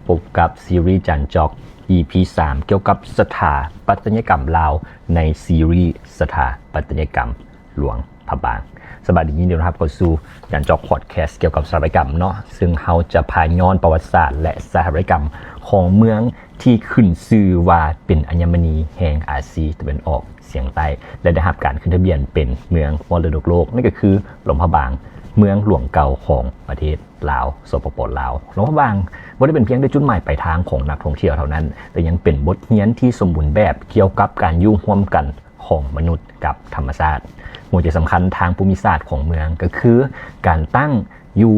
ພົບກັບຊີຣີຈານຈອກ ອີພີສາມ ກ່ຽວກັບສະຖາປັດຕະຍະກຳລາວ ໃນຊີຣີສະຖາປັດຕະຍະກຳຫຼວງພະບາງ. ສະບາຍດີ ຍິນດີຕ້ອນຮັບເຂົ້າສູ່ຈານຈອກພອດແຄສ ກ່ຽວກັບສະຖາປັດຕະຍະກຳເນາະ, ເຊິ່ງເຮົາຈະພາຍ້ອນປະຫວັດສາດ ແລະ ສະຖາປັດຕະຍະກຳຂອງເມືອງທີ່ຂຶ້ນຊື່ວ່າເປັນອັນຍະມະນີແຫ່ງອາຊີຕາເວັນອອກສຽງໃຕ້ ແລະ ໄດ້ຮັບການຂຶ້ນທະບຽນເປັນເມືອງມໍລະດົກໂລກ, ນັ້ນກໍຄືຫຼວງພະບາງ, ເມືອງຫຼວງເກົ່າຂອງປະເທດ ລາວ ສປປ ລາວ. ຫຼວງພະບາງບໍ່ໄດ້ເປັນພຽງແຕ່ຈຸດໝາຍປາຍທາງຂອງນັກທ່ອງທ່ຽວເທົ່ານັ້ນ, ແຕ່ຍັງເປັນບົດຮຽນທີ່ສົມບູນແບບກ່ຽວກັບການຢູ່ຮ່ວມກັນຂອງມະນຸດກັບທຳມະຊາດ. ຫົວໃຈສຳຄັນທາງພູມິສາດຂອງເມືອງກໍຄືການຕັ້ງຢູ່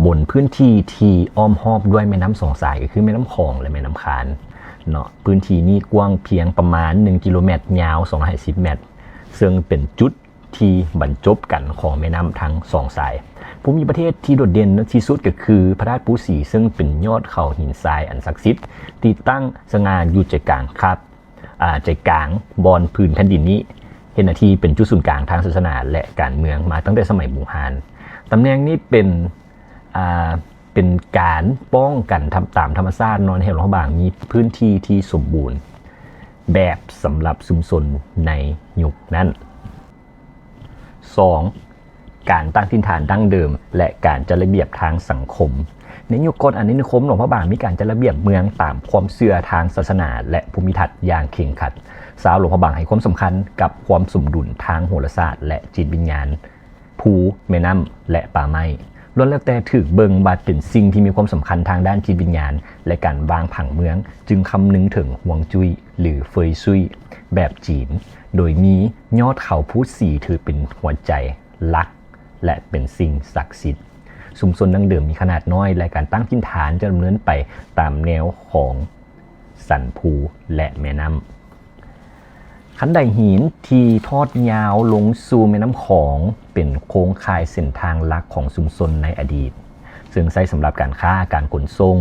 ບົນພື້ນທີ່ທີ່ອ້ອມຮອບດ້ວຍແມ່ນ້ຳສອງສາຍ, ກໍຄືແມ່ນ້ຳຂອງ ແລະ ແມ່ນ້ຳຄານເນາະ. ພື້ນທີ່ນີ້ກວ້າງພຽງປະມານໜຶ່ງກິໂລແມັດ, ຍາວສອງຮ້ອຍຫ້າສິບແມັດ, ເຊິ່ງເປັນຈຸດ ທີ່ບັນຈົບກັນຂອງແມ່ນ້ຳທັງສອງສາຍ. ພູມິປະເທດທີ່ໂດດເດັ່ນທີ່ສຸດກໍຄືພະທາດພູສີ, ເຊິ່ງເປັນຍອດເຂົາຫີນຊາຍອັນສັກສິດ ທີ່ຕັ້ງສະຫງ່າຢູ່ໃຈກາງຄາບ ອາ ໃຈກາງບ່ອນພື້ນແຜ່ນດິນນີ້, ເຮັດໜ້າທີ່ເປັນຈຸດສູນກາງທາງສາສະໜາ ແລະ ການເມືອງມາຕັ້ງແຕ່ສະໄໝບູຮານ. ຕຳແໜ່ງນີ້ເປັນ ອາ ເປັນການປ້ອງກັນທຳ ຕາມທຳມະຊາດເນາະ, ໃຫ້ຫຼວງພະບາງມີພື້ນທີ່ທີ່ສົມບູນແບບສຳລັບຊຸມຊົນໃນຍຸກນັ້ນ. ສອງ, ການຕັ້ງຖິ່ນຖານດັ້ງເດີມ ແລະ ການຈັດລະບຽບທາງສັງຄົມ. ໃນຍຸກກ່ອນອານານິຄົມ, ຫຼວງພະບາງມີການຈັດລະບຽບເມືອງຕາມຄວາມເຊື່ອທາງສາສະໜາ ແລະ ພູມິທັດຢ່າງເຄັ່ງຄັດ. ຊາວຫຼວງພະບາງໃຫ້ຄວາມສຳຄັນກັບຄວາມສົມດຸນທາງໂຫລະສາດ ແລະ ຈິດວິນຍານ ພູ, ແມ່ນ້ຳ ແລະ ປ່າໄມ້ ລ້ວນແລ້ວແຕ່ຖືກເບິ່ງວ່າເປັນສິ່ງທີ່ມີຄວາມສຳຄັນທາງດ້ານຈິດວິນຍານ ແລະ ການວາງຜັງເມືອງ, ຈຶ່ງຄຳນຶງເຖິງຮວງຈຸ້ຍ ຫຼື ເຟີຍຊຸ້ຍ ແບບຈີນ, ໂດຍມີຍອດເຂົາພູສີຖືເປັນຫົວໃຈຫຼັກ ແລະ ເປັນສິ່ງສັກສິດ. ຊຸມຊົນດັ້ງເດີມມີຂະໜາດນ້ອຍ ແລະ ການຕັ້ງຖິ່ນຖານຈະດຳເນີນໄປຕາມແນວຂອງສັນພູ ແລະ ແມ່ນ້ຳ. ຄັນໄດຫີນທີ່ທອດຍາວລົງສູ່ແມ່ນ້ຳຂອງ ເປັນໂຄງຂ່າຍເສັ້ນທາງຫຼັກຂອງຊຸມຊົນໃນອະດີດ, ເຊິ່ງໃຊ້ສຳລັບການຄ້າ, ການຂົນສົ່ງ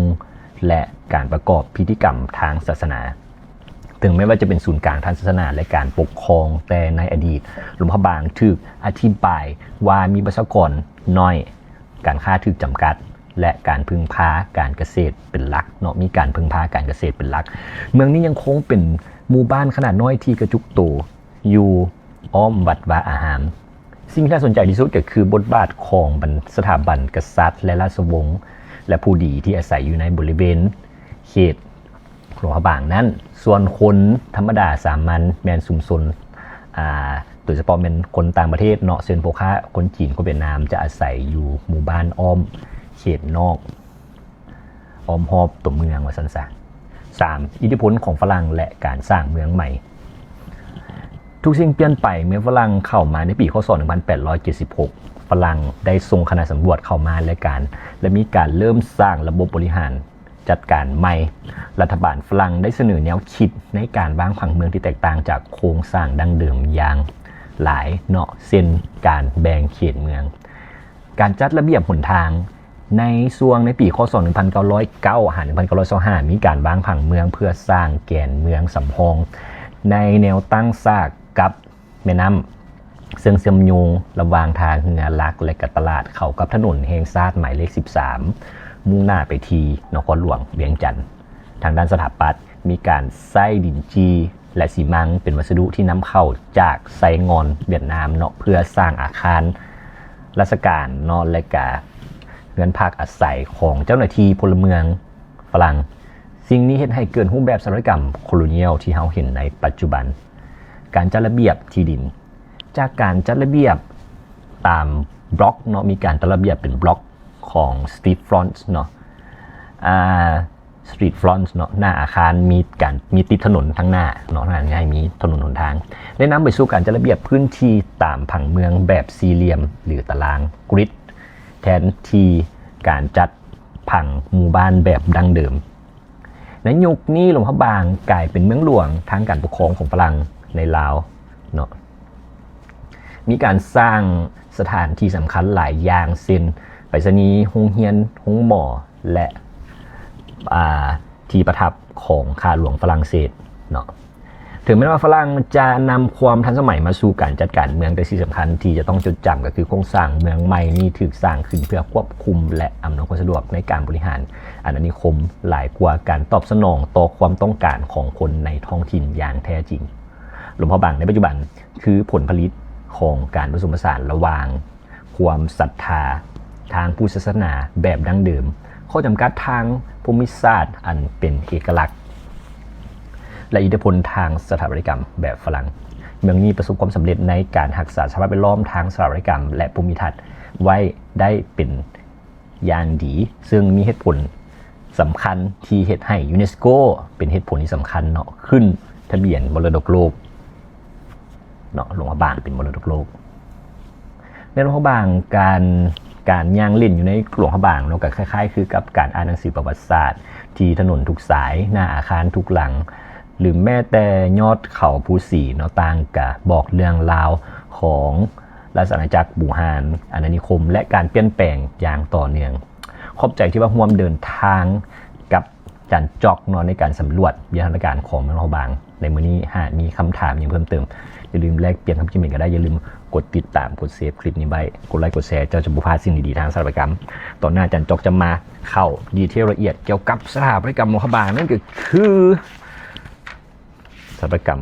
ແລະ ການປະກອບພິທີກຳທາງສາສະໜາ. ເຖິງແມ່ນວ່າຈະເປັນສູນກາງທາງສາສະໜາ ແລະ ການປົກຄອງ, ແຕ່ໃນອະດີດ ຫຼວງພະບາງຖືກອະທິບາຍວ່າມີປະຊາກອນໜ້ອຍ, ການຄ້າຖືກຈຳກັດ ແລະ ການເພິ່ງພາການກະເສດເປັນຫຼັກເນາະ, ມີການເພິ່ງພາການກະເສດເປັນຫຼັກ. ເມືອງນີ້ຍັງຄົງເປັນໝູ່ບ້ານຂະໜາດນ້ອຍທີ່ກະຈຸກໂຕຢູ່ອ້ອມວັດວາອາຮາມ. ສິ່ງທີ່ໜ້າສົນໃຈທີ່ສຸດກໍຄືບົດບາດຂອງບັນ ສະຖາບັນກະສັດ ແລະ ລາຊະວົງ ແລະ ຜູ້ດີທີ່ອາໄສຢູ່ໃນບໍລິເວນເຂດ ຫຼວງພະບາງນັ້ນ, ສ່ວນຄົນທຳມະດາສາມັນແມ່ນຊຸມຊົນ ອາ ໂດຍສະເພາະແມ່ນຄົນຕ່າງປະເທດເນາະ, ເຊັ່ນ ພວກຄ້າຄົນຈີນ, ຄົນຫວຽດນາມ ຈະອາໄສຢູ່ໝູ່ບ້ານອ້ອມເຂດນອກ, ອ້ອມຮອບຕົວເມືອງວ່າຊັ້ນຊະ. ສາມ, ອິດທິພົນຂອງຝຣັ່ງ ແລະ ການສ້າງເມືອງໃໝ່. ທຸກສິ່ງປ່ຽນໄປເມື່ອຝຣັ່ງເຂົ້າມາໃນປີ ຄ.ສ. ໜຶ່ງພັນແປດຮ້ອຍເຈັດສິບຫົກ. ຝຣັ່ງໄດ້ສົ່ງຄະນະສຳຫຼວດເຂົ້າມາ ແລະ ການ ແລະ ມີການເລີ່ມສ້າງລະບົບບໍລິຫານ ຈັດການໃໝ່. ລັດຖະບານຝຣັ່ງໄດ້ສະເໜີແນວຄິດໃນການວາງຜັງເມືອງທີ່ແຕກຕ່າງຈາກໂຄງສ້າງດັ້ງເດີມຢ່າງຫຼາຍເນາະ, ເຊັ່ນ ການແບ່ງເຂດເມືອງ, ການຈັດລະບຽບຫົນທາງ. ໃນຊ່ວງໃນປີ ຄ.ສ. ໜຶ່ງພັນເກົ້າຮ້ອຍເກົ້າ ຫາ ໜຶ່ງພັນເກົ້າຮ້ອຍຊາວຫ້າ ມີການວາງຜັງເມືອງເພື່ອສ້າງແກນເມືອງສຳຮອງ ໃນແນວຕັ້ງສາກກັບ ແມ່ນ້ຳ ເຊິ່ງເຊື່ອມໂຍງລະຫວ່າງທ່າເຮືອຫຼັກ ແລະ ກະຕະຫຼາດ ເຂົ້າກັບຖະໜົນແຫ່ງຊາດໝາຍເລກສິບສາມ ມຸ່ງໜ້າໄປທີ່ນະຄອນຫຼວງວຽງຈັນ. ທາງດ້ານສະຖາປັດ ມີການໃຊ້ດິນຈີ່ ແລະ ຊີມັງ ເປັນວັດສະດຸທີ່ນຳເຂົ້າຈາກໄຊງ່ອນຫວຽດນາມເນາະ ເພື່ອສ້າງອາຄານລາຊະການເນາະ ແລະ ກະເຮືອນພັກອາໄສຂອງເຈົ້າໜ້າທີ່ພົນລະເມືອງ ຝຣັ່ງ. ສິ່ງນີ້ເຮັດໃຫ້ເກີດຮູບແບບສະຖາປັດຕະຍະກຳໂຄໂລນຽວທີ່ເຮົາເຫັນໃນປັດຈຸບັນ. ການຈັດລະບຽບທີ່ດິນ. ຈາກການຈັດລະບຽບຕາມບລັອກເນາະ, ມີການຈັດລະບຽບເປັນບລັອກຂອງສະຕຣີດຟຣອນເນາະ, ອາ ສະຕຣີດຟຣອນເນາະ, ໜ້າອາຄານມີການ ມີຕິດຖະໜົນທາງໜ້າເນາະ, ທາງໜ້າໃຫ້ມີຖະໜົນຫົນທາງ, ໄດ້ນຳໄປສູ່ການຈັດລະບຽບພື້ນທີ່ຕາມຜັງເມືອງແບບສີ່ຫຼ່ຽມ ຫຼື ຕະລາງກຣິດ ແທນທີ່ການຈັດຜັງໝູ່ບ້ານແບບດັ້ງເດີມ. ໃນຍຸກນີ້ ຫຼວງພະບາງກາຍເປັນເມືອງຫຼວງທາງການປົກຄອງຂອງຝຣັ່ງໃນລາວເນາະ. ມີການສ້າງສະຖານທີ່ສຳຄັນຫຼາຍຢ່າງ ເຊັ່ນ ໄປສະນີ, ໂຮງຮຽນ, ໂຮງໝໍ ແລະ ອາ ທີ່ປະທັບຂອງຂ້າຫຼວງຝຣັ່ງເສດເນາະ. ເຖິງແມ່ນວ່າຝຣັ່ງຈະນຳຄວາມທັນສະໄໝມາສູ່ການຈັດການເມືອງ, ແຕ່ສິ່ງສຳຄັນທີ່ຈະຕ້ອງຈົດຈຳກໍຄືໂຄງສ້າງເມືອງໃໝ່ນີ້ຖືກສ້າງຂຶ້ນເພື່ອຄວບຄຸມ ແລະ ອຳນວຍຄວາມສະດວກໃນການບໍລິຫານອານານິຄົມ ຫຼາຍກວ່າການຕອບສະໜອງຕໍ່ຄວາມຕ້ອງການຂອງຄົນໃນທ້ອງຖິ່ນຢ່າງແທ້ຈິງ. ຫຼວງພະບາງໃນປັດຈຸບັນຄືຜົນຜະລິດຂອງການປະສົມປະສານລະຫວ່າງ ຄວາມສັດທາທາງພຸດທະສາສະໜາແບບດັ້ງເດີມ, ຂໍ້ຈຳກັດທາງພູມິສາດອັນເປັນເອກະລັກ ແລະ ອິດທິພົນທາງສະຖາປັດຕະກຳແບບຝຣັ່ງ. ເມືອງນີ້ປະສົບຄວາມສຳເລັດໃນການຮັກສາສະພາບແວດລ້ອມທາງສະຖາປັດຕະກຳ ແລະ ພູມິທັດໄວ້ໄດ້ເປັນຢ່າງດີ, ເຊິ່ງມີເຫດຜົນສຳຄັນທີ່ເຮັດໃຫ້ຢູເນສໂກ ເປັນເຫດຜົນທີ່ສຳຄັນເນາະ ຂຶ້ນທະບຽນມໍລະດົກໂລກ. ເນາະ ຫຼວງພະບາງເປັນມໍລະດົກໂລກ. ໃນຫຼວງພະບາງ ການ ການຍ່າງຫຼິ້ນຢູ່ໃນຫຼວງພະບາງເນາະ ກໍຄ້າຍໆຄືກັບການອ່ານໜັງສືປະຫວັດສາດ ທີ່ຖະໜົນທຸກສາຍ, ໜ້າອາຄານທຸກຫຼັງ ຫຼືແມ້ແຕ່ຍອດເຂົາພູສີເນາະ ຕ່າງກະບອກເລື່ອງລາວຂອງລາຊະອານາຈັກບູຮານ, ອານານິຄົມ ແລະ ການປ່ຽນແປງຢ່າງຕໍ່ເນື່ອງ. ຂອບໃຈທີ່ວ່າຮ່ວມເດີນທາງກັບ ຈານຈອກເນາະ ໃນການສຳຫຼວດວິທະຍາການຂອງເມືອງຫຼວງພະບາງໃນມື້ນີ້. ຫາກມີຄຳຖາມຫຍັງເພີ່ມເຕີມ ຢ່າລືມແລກປ່ຽນຄຳຄິດເຫັນກັນໄດ້. ຢ່າລືມກົດຕິດຕາມ ກົດເຊບຄລິບນີ້ໄວ້, ກົດໄລກ໌ ກົດແຊ, ເຈົ້າຈະບໍ່ພາດສິ່ງດີໆທາງສະຖາປັດຕະກຳ. ຕອນໜ້າອາຈານຈອກຈະມາເຂົ້າດີເທວລະອຽດກ່ຽວກັບສະຖາປັດຕະກຳຫຼວງພະບາງ, ນັ້ນກໍຄືສະຖາປັດຕະກຳ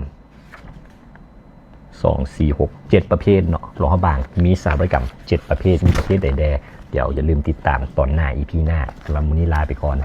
ສອງ ສີ່ ຫົກ ເຈັດປະເພດເນາະ. ຫຼວງພະບາງມີສະຖາປັດຕະກຳເຈັດປະເພດ, ມີປະເພດໃດແດ່? ດຽວຢ່າລືມຕິດຕາມຕອນໜ້າ ອີພີ ໜ້າ. ສຳລັບມື້ນີ້ລາໄປກ່ອນ.